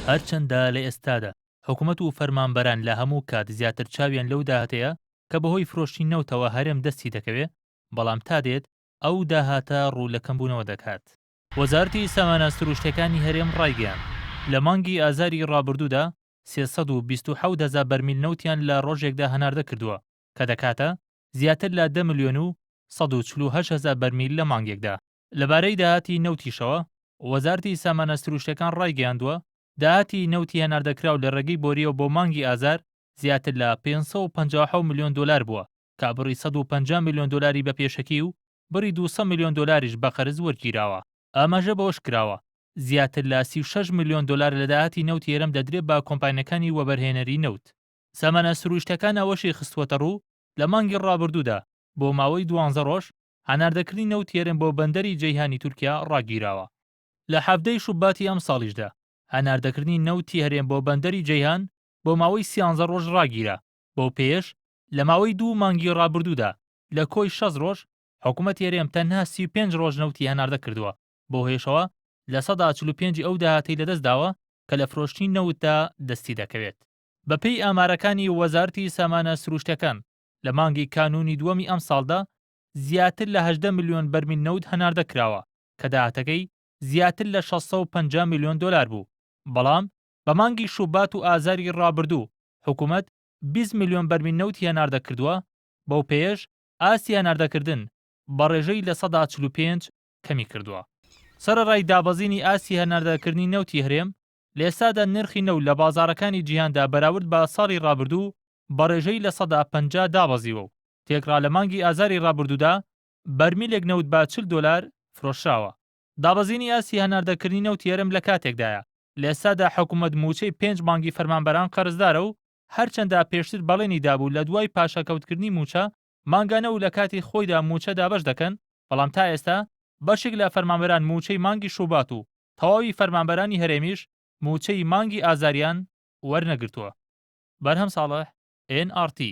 هەرچەندە لە ئێستادا حکومەت و فەرمانبەران لە هەموو کات زیاتر چاویان لەو داهاتەیە کە بەهۆی فرۆشتنی نەوتەوە هەرێم دەستی دەکەوێ، بەڵام تا دێت ئەو داهاتە ڕوو لە کەمبوونەوە دەکات. وەزارەتی سامانە سروشتیەکانی هەرێم ڕایگەیاند، لە مانگی ئازاری ڕابردوودا 327 هەزا بەرمیل نەوتیان لە ڕۆژێکدا هەناردە کردووە کە دەکاتە زیاتر لە دە ملیۆن و 148 هەزار بەرمیل لە مانگێکدا. لەبارەی داهاتی نەوتیشەوە، وەزارەتی سامانە سروشتیەکان ڕایگەیاندووە، داهاتی نەوتی هەناردەکراو لە ڕێگەی بۆرییەوە بۆ مانگی ئازار زیاتر لە 557 ملیۆن دۆلار بووە کە بڕی 150 ملیۆن دۆلاری بە پێشەکی و بڕی 200 ملیۆن دۆلاریش بە قەرز وەرگیراوە. ئاماژە بەوەشکراوە، زیاتر لە 36 ملیۆن دۆلار لە داهاتی نەوتی هەرێم دەدرێت بە کۆمپانیاکانی وەبەرهێنەری نەوت. سامانە سروشتیەکان ئەوەشی خستووەتەڕوو، لە مانگی ڕابردوودا بۆ ماوەی دوانزە ڕۆژ هەناردەکردنی نەوتی هەرێم بۆ بەندەری جەیهانی تورکیا ڕاگیراوە. لە حەڤدە ی شوباتی ئەمساڵیشدا هەناردەکردنی نەوتی هەرێم بۆ بەندەری جەیهان بۆ ماوەی سیانزە ڕۆژ ڕاگیرا، بەو پێیەش لە ماوەی دوو مانگی ڕابردوودا لە کۆی 60 ڕۆژ حکومەتی هەرێم تەنها 35 ڕۆژ نەوتی هەناردە کردووە، بەوهۆیەشەوە 45% ی ئەو داهاتەی لەدەستداوە کە لە فرۆشتنی نەوتدا دەستی دەکەوێت. بەپێی ئامارەکانی وەزارەتی سامانە سروشتیەکان، لە مانگی کانوونی دووەمی ئەمساڵدا زیاتر لە 18 ملیۆن بەرمیل نەوت هەناردە کراوە کە داهاتەکەی زیاتر لە 650 ملیۆن دۆلار بوو، بەڵام بە مانگی شوبات و ئازاری ڕابردوو حکومەت 20 ملیۆن بەرمیل نەوتی هەناردە کردووە، بەو پێیەش ئاستی هەناردەکردن بە ڕێژەی 45% کەمی کردووە. سەرەڕای دابەزینی ئاستی هەناردەکردنی نەوتی هەرێم، لە ئێستادا نرخی نەوت لە بازاڕەکانی جیهاندا بەراورد بە ساڵی ڕابردوو بە ڕێژەی 50% دابەزیوە و تێکڕا لە مانگی ئازاری ڕابردوودا بەرمیلێک نەوت بە 40 دۆلار فرۆشراوە. دابەزینی ئاستی هەناردەکردنی نەوتی هەرێم لە کاتێکدایە، لە ئێستادا حکومەت مووچەی پێنج مانگی فەرمانبەران قەرزدارە و هەرچەندە پێشتر بەڵێنی دابوو لە دوای پاشەکەوتکردنی مووچە مانگانە و لە کاتی خۆیدا مووچە دابەش دەکەن، بەڵام تا ئێستا بەشێک لە فەرمانبەران مووچەی مانگی شوبات و تەواوی فەرمانبەرانی هەرێمیش مووچەی مانگی ئازاریان وەرنەگرتووە. بەرهەم ساڵح، ئێن ئاڕ تی.